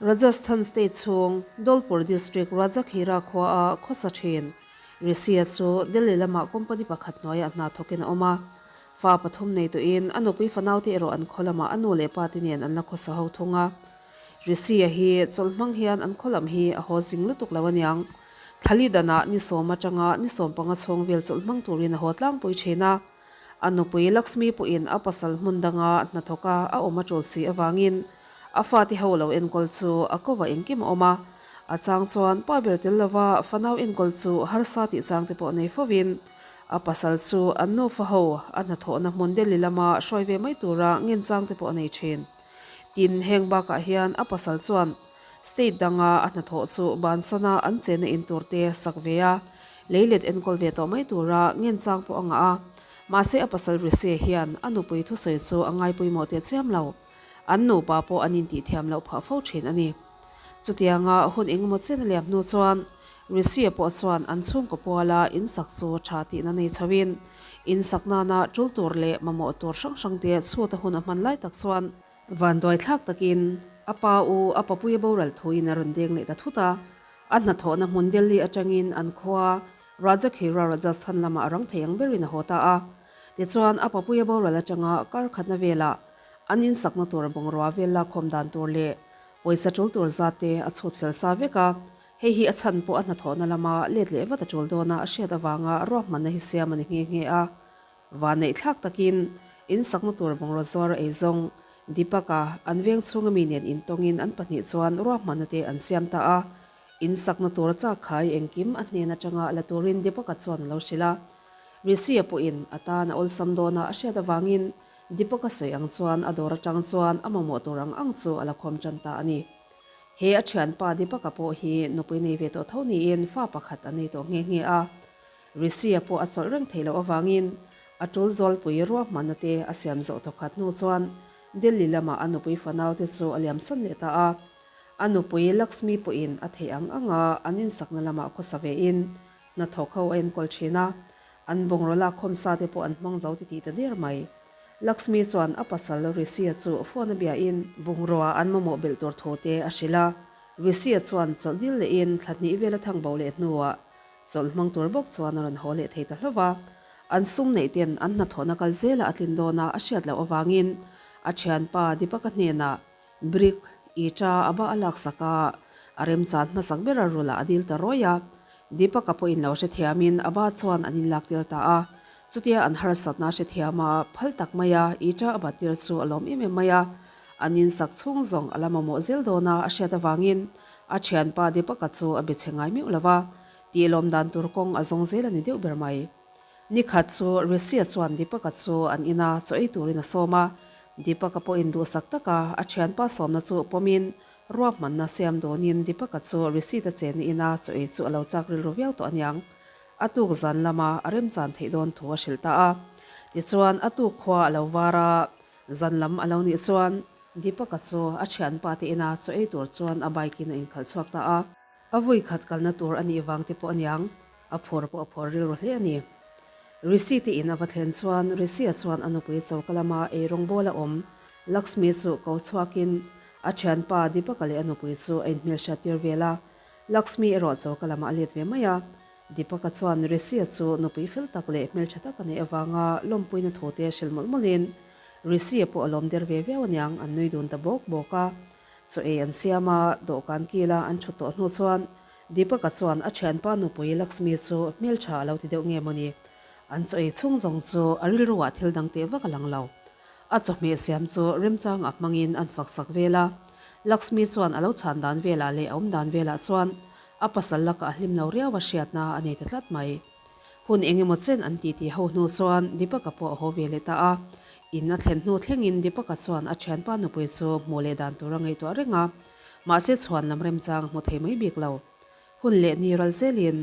Rajasthan state chhung Dholpur district Rajakhira khuaa khawsa thin Rishi-a chu Delhi lama company pakhat hnuaiah hna thawkin a awm a. Fa pathum nei tawhin a nupui fanaute erawh an khaw lamah a nu leh pa te nen an la khawsa ho thung a. Rishi-a hi chawlh hmang hian an khaw lam hi a haw zing lutuk lo aniang. Thlali danah ni sawm atanga ni 15 chhawng vel chawlh hmang turin a haw tlangpui thin a. A nupui Lakshmi pawhin a pasal hmun danga hnathawka a awm a tul si avangin a fate ho lo enkawl chu a kova engkim a awm a. A chang chuan pa ber tel lova fanau enkawl chu harsa tih chang te pawh nei fovin a pasal chu an nufa ho a hnathawhna hmun Delhi lama hruai ve mai tura ngen chang te pawh a nei thin. Tin, heng bakah hian a pasal chuan State danga a hnathawh chu bansana an chenna in tur te sak ve a, leilet enkawl ve tawh mai tura ngen chang pawh a ngah a. Mahse a pasal Rishi hian a nupui thusawi chu a ngaipawimawh teh chiam lo. An nupa pawh an intihthiam loh phah fo thin a ni. Chutianga hun engemaw chen a liam hnu chuan Rishi-a pawh chuan an chhungkaw puala in sak chu tha tihna nei chhoin in sak nana tul tur leh mamawh tur hrang hrang te chhut a hun a hman lai tak chuan Vanduai thlak takin a pa u a papuia boral thuin a rawn deng leh ta thut a, a hnathawhna hmun Delhi atangin an khua Rajakhira Rajasthan lamah a rang thei ang berin a haw ta a. Tichuan a papuia boral atanga kar khatna velah an insakna tur bungrua vel lakkhawm dan tur leh pawisa tul tur zat te a chhut fel sa vek a, hei hi a chhan pawh a hnathawhna lama let leh vat a tul dawna a hriat avanga ruahmanna hi siam a ni nghe nghe a. Vanneih thlak takin in sakna tur bungraw zuar ei zawng Deepak-a an veng chhunga mi nen intawngin an pahnih chuan ruahmanna te an siam ta a. In sakna tur chak khai engkim a hnen atanga la turin Deepak-a chuan a lo hrilh a. Rishi-a pawhin a tan a awlsam dawna a hriat avangin Deepak-a sawi ang chuan a dawr atang chuan a mamawh tur ang ang chu a la khawm tan ta a ni. He a thianpa Deepak-a pawh hi nupui nei ve tawh tho niin fa pakhat a nei tawh nghe nghe a. Rishi-a pawh a chawlh reng theih loh avangin a tul zawlpui ruahmanna te a siam zawh thawkhat hnu chuan Delhi lamah a nupui fanaute chu a liamsan leh ta a. A nupui Lakshmi pawhin a theih ang anga an insakna lamah khawsa vein hnathawk ho a enkawl thin a, an bungraw lakkhawm sa te pawh an hmang zo titih ta der mai. Lakshmi chuan a pasal Rishi-a chu phone a biain bungrua an mamawh belh tur thu te a hrilh a. Rishi-a chuan chawlh dil lehin thla hnih vel a thang bo leh hnuah Chawlh hmang tur bawk chuan a rawn haw leh thei ta hlauh a, an sum neih ten an hnathawhna kal zela a tlin dawna a hriat loh avangin a thianpa Deepaka hnenah brick ita a ba a laksak a, a remchan hmasak bera rulah a dil ta rawih a. Deepaka pawhin lo hrethiamin a ba chuan an inlaktir ta a, chutia an harsatna hrethiama phal tak maia ita a batir chu a lawm em em mai a, an insak chhung zawng a la mamawh zel dawna a hriat avangin A thianpa Deepaka chu a be chhe ngai meuh lo va, tih lawm dan tur kawng a zawng zel a ni deuh ber mai. Nikhat chu Rishi-a chuan Deepaka chu an ina chaw ei turin a sawm a, Deepaka pawhin duhsak taka a thianpa sawmna chu pawmin ruahmanna siam dawnin Deepaka chu Rishi-te chenna ina chaw ei chu a lo chak rilru viau tawh aniang. A tuk zan lama a remchan theih dawn thu a hrilh ta a. Tichuan a tuk khua a lo var a, zan lam a lo nih chuan Deepaka chu a thianpa te ina chaw ei tur chuan a bike in a inkhalh chhuak ta a. A vui khat kalna tur a nih vang te pawh aniang, a phur pawh a phur rilru hle a ni. Rishi te in a va thlen chuan Rishi-a chuan a nupui choka lama ei rawngbawl a awm Lakshmi chu ko chhuakin a thianpa Deepaka leh a nupui chu a inhmelhriat tir vel a. Lakshmi erawh choka lamah a let ve mai a. Deepaka chuan Rishi-a chu nupui fel tak leh hmeltha tak a neih avanga lawmpuina thu te hrilh mawlh mawlhin Rishi-a pawh a lawm der ve viau aniang, an nui dun ta bawk bawk a. Chaw ei an siam a, dawhkan kila an thut tawh hnu chuan Deepaka chuan a thianpa nupui Lakshmi chu hmeltha a lo ti deuh nge mawni. An chaw ei chhung zawng chu a rilruah thil dang teh vak a lang lo. A chawhmeh siam chu remchangah hmangin an fak sak vel a. Lakshmi chuan a lo chhan dan velah leh a awm dan velah chuan a pasal lakah a hlim lo riau a hriatna a nei ta tlat mai. Hun eng emaw chen an titi ho hnu chuan Deepaka pawh a haw ve leh ta a. In a thlen hnu thlengin Deepaka chuan a thianpa nupui chu hmuh leh dan tur a ngaihtuah reng a, mahse chhuan lam remchang a hmu thei mai bik lo. Hun leh ni ral zelin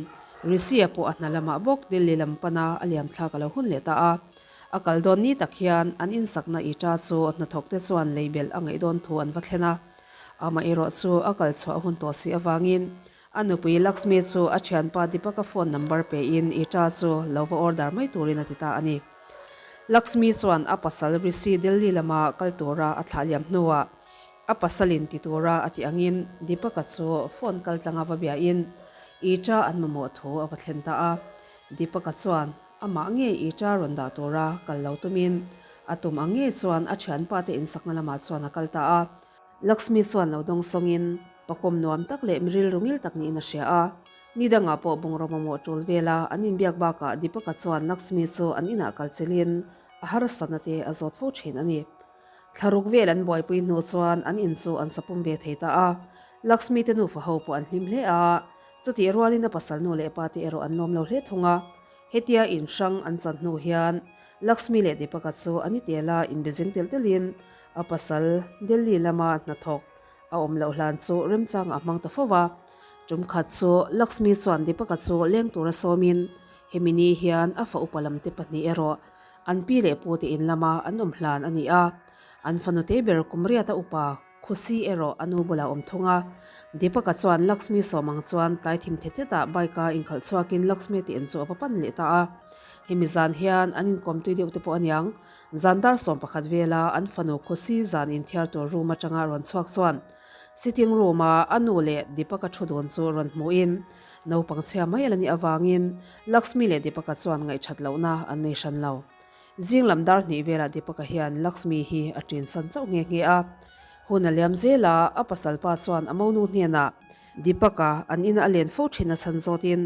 Rishi-a pawh a hna lamah bawk Delhi lam pana a liam thlak a lo hun leh ta a. A kal dawn ni tak hian an insakna ita chu hnathawkte chuan lei belh a ngaih dawn thu an va thlen a. Amaherawh chu a kal chhuah hun tawh si avangin A nupui Lakshmi chu a thianpa Deepaka phone number pein Ita chu lo va order mai turin a ti ta a ni. Lakshmi chuan a pasal Rishi Delhi lama kal tura a thlah liam hnuah A pasalin ti tura a tih angin Deepak-a chu phone kal tlanga va biain Icha an mamawh thu a va thlen ta a. Deepak-a chuan amah ngei Icha rawn dah tura kal lo tumin a tum ang ngei chuan a thianpa te insakna lamah chuan a kal ta a. Lakshmi chuan lo dawng sawngin pakawm nuam tak leh mi rilru ngil tak niin a hria a. Ni dangah pawh bungraw mamawh tul vela an inbiak bakah Deepak-a chuan Lakshmi chu an inah kal chelin a harsatna te a zawt fo thin a ni. Thlaruk vel an buaipui hnu chuan an in chu an sapum ve thei ta a, Lakshmi te nufa ho pawh an hlim hle a, chutih rualin a pasal nu leh pa te erawh an lawm lo hle thung a. Hetia in hrang an chan hnu hian Lakshmi leh Deepaka chu an i tel a, inbe zing telh telhin a pasal Delhi lama hnathawk a awm loh hlan chu remchangah a hmang ta fo va. Tum khat chu Lakshmi chuan Deepaka chu leng tura sawmin hemi ni hian a fa upa lamte pahnih erawh An pi leh pu te in lama an awm hlan a ni a, an fanute ber kum riata upa Khusi erawh a nu bulah awm thung a. Deepaka chuan Lakshmi sawm ang chuan tlai thim thet thetah bike a inkhalh chhuakin Lakshmi te in chu a va pan leh ta a. Hemi zan hian an inkawm tui deuh te pawh a niang. Zan dar 11 vela an fanu Khusi zan inthiar tur room atanga rawn chhuak chuan sitting room a a nu leh Deepaka thu dun chu rawn hmuhin naupang chhia mai a la nih avangin Lakshmi leh Deepaka chuan ngaihthat lohna an nei hran lo. Zing lam dar hnih velah Deepaka hian Lakshmi hi a ṭin san chauh nghe nghe a. Hun a liam zel a, a pasal pa chuan a monu hnenah Deepaka an ina a len fo ṭhin a chhan zawtin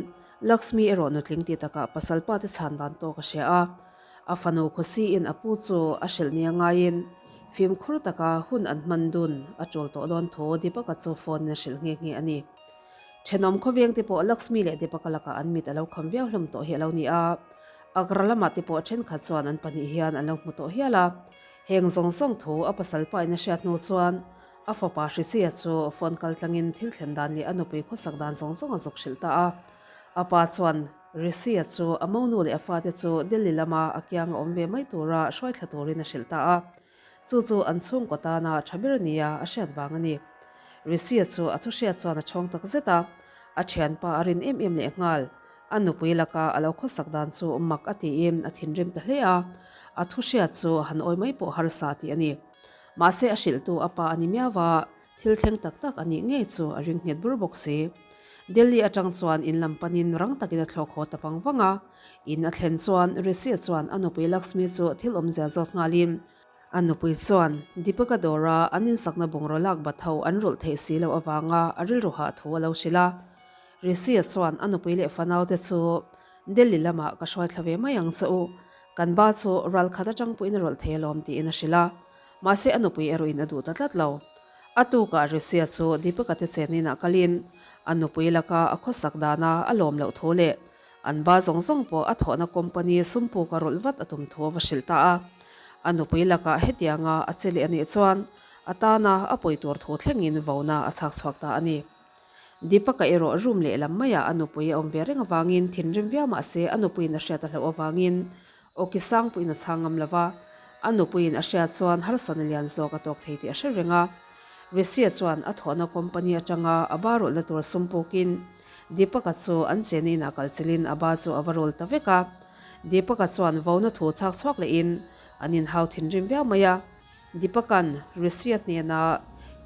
Lakshmi erawh nutling ti takah pasal pa te chhan dan tawk a hria a. A fanu Khusiin a pu chu a hrilh nia ngaiin fimkhur taka hun an hman dun a ṭul tawh dawn thu Deepaka chu phone in a hrilh nghe nghe a ni. Thenawm khawveng te pawh Lakshmi leh Deepaka lakah an mit a lo kham viau hlawm tawh hi a lo ni a, Agra lamah te pawh thenkhat chuan an pahnih hian an lo hmu tawh hial a. Heng zawng zawng thu a pasal pa in a hriat hnu chuan a fapa Hrisia chu phone kal tlangin thil thlen dan leh a nupui khawsak dan zawng zawng a zuk hrilh ta a. A pa chuan Risia chu a monu leh a fate chu Delhi lama a kianga awm ve mai tura hruai thla turin a hrilh ta a. Chu chu an chhungkaw tana tha ber nia a hriat vang a ni. Risia chu a thu hriat chuan a chhawng tak zet a, a thianpa a rin em em leh nghal. A nupui laka a lo khawsak dan chu mak a tiin a thinrim ta hle a, a thu hriat chu han awi mai pawh harsa tih a ni. Mahse a hrilhtu a pa a ni miau va, thil thleng tak tak a nih ngei chu a ring nghet bur bawk si. Delhi atang chuan in lam panin rang takin a thlawk haw ta vang vang a. In a thlen chuan Risia chuan a nupui Lakshmi chu thil awmzia zawt nghalin, a nupui chuan Deepika dawra an insakna bungraw lak bat ho an rulh theih si loh avanga a rilru hah thu a lo hrilh a. Risia chuan a nupui leh fanaute chu Delhi lamah ka hruai thla ve mai ang che u, kan ba chu ral khat atang pawhin a rawlh thei alawm tiin a hrilh a. Mahse a nupui erawhin a duh ta tlat lo. A tukah Risia chu Deepika te chen inah kalin a nupui laka a khawsak dana a lawm loh thu leh An ba zawng zawng pawh a thawhna company sumpuka rawlh vat a tum thu a va hrilh ta a. A nupui lakah hetianga a che leh a nih chuan a tana a pawi tur thu thlengin vona a chhak chhuak ta a ni. Deepaka erawh room lehlam maiah a nupui a awm ve reng avangin thinrim viau mah se a nupuiin a hriat a hlauh avangin awki sangpuiin a chhang ngam lo va, a nupuiin a hriat chuan harsatna lian zawk a tawk thei tih a hre reng a. Risia chuan a thawhna company atanga a ba rawlhna tur sumpukin Deepaka chu an chena inah kal chilhin a ba chu a va rawl ta vek a. Deepaka chuan vona thu chhak chhuak lehin an inhau thinrim viau mai a. Deepaka'n Risia hnena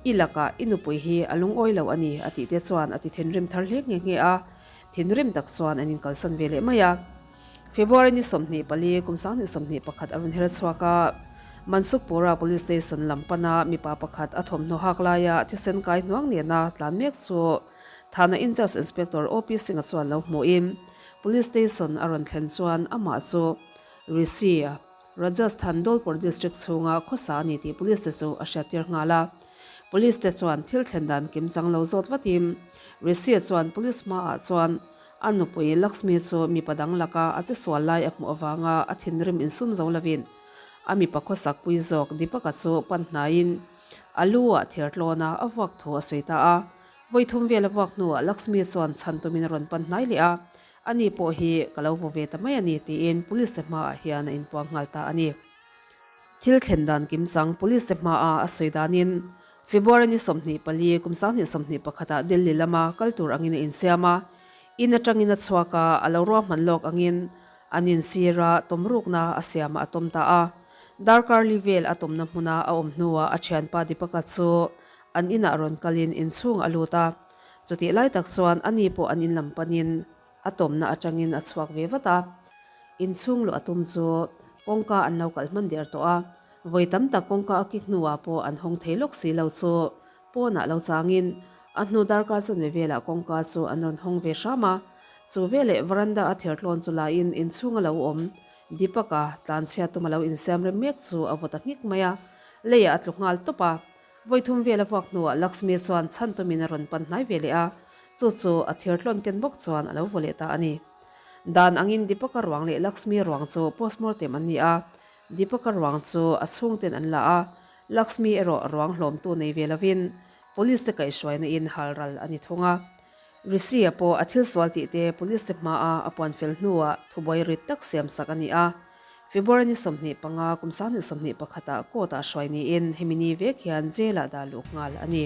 I lakah i nupui hi a lungawi lo a ni a tih te chuan a ti thinrim thar hle nghe nghe a. Thinrim tak chuan an inkalsan ve leh mai a. February ni 24, kum 2021 a rawn her chhuak a, Mansukpura Police Station lam pana mipa pakhat a thawmhnaw hak laia thisen kai hnuang nena tlan mek chu Thana Incharge Inspector OP Singh-a chuan lo hmuhin Police Station a rawn thlen chuan amah chu Rishi, Rajasthan Dholpur District chhunga khawsa a ni tih Police te chu a hriattir nghal a. Police te chuan thil thlen dan kim chang lo zawt vatin Rishi chuan Police hmaah chuan A nupui Lakshmi chu mipa dang laka a che sual lai a hmuh avanga a thinrim insum zo lovin a mipa khawsak pui zawk Deepaka chu pan hnaiin a lu ah thir tlawn a, a vuak thu a sawi ta a. Vawi thum vel a vuak hnuah Lakshmi chuan chhan tumin a rawn pan hnai leh a, ani pawh hi ka lo vaw ve ta mai a ni tiin police te hmaah hian a inpuang nghal ta a ni. Thil thlen dan kim chang police te hmaa a sawi danin February ni 24, kum 2021 ah Delhi lama kal tur angin a insiam a, in atangin a chhuak a, a lo ruahman lawk angin an insir a, tawmrukna a siamah a tawm ta a. Darkar li vel a tawmna hmuna a awm hnuah a thianpa Deepaka chu. An inah rawn kalin inchhung a lut a, chutih lai tak chuan ani pawh an in lam panin a tawmna atangin a chhuak ve vat a. Inchhung luh a tum chu kawngka an lo kalh hman der tawh a, vawi tam tak kawngka a kik hnuah pawh an hawng thei lawk si lo chu pawnah lo changin a hnu darkar chanve velah kawngka chu an rawn hawng ve hram a. Chu veleh veranda a thirtlawn chu lain inchhung a lo awm Deepak-a tlanchhia tuma lo insiam rem mek chu a vaw ta nghik mai a, leiah a tlu nghal tawp a. Vawi thum vel a vuak hnuah Lakshmi chuan chhan tumin a rawn pan hnai ve leh a, chu chu a thir tlawn ken bawk chuan a lo vaw leh ta a ni. Dan angin Deepaka ruang leh Lakshmi ruang chu postmortem an ni a, Deepaka ruang chu a chhungten an la a, Lakshmi erawh ruang hlawmtu nei ve lovin Police te kaihhruaina in halral a ni thung a. Rishi-a pawh a thil sual tih te Police te hmaa a puan fel hnuah thubuai rit tak siam sak a ni a. February ni 25 kum 2021 ah court ah hruai niin hemi ni vek hian jail ah dah luh nghal a ni.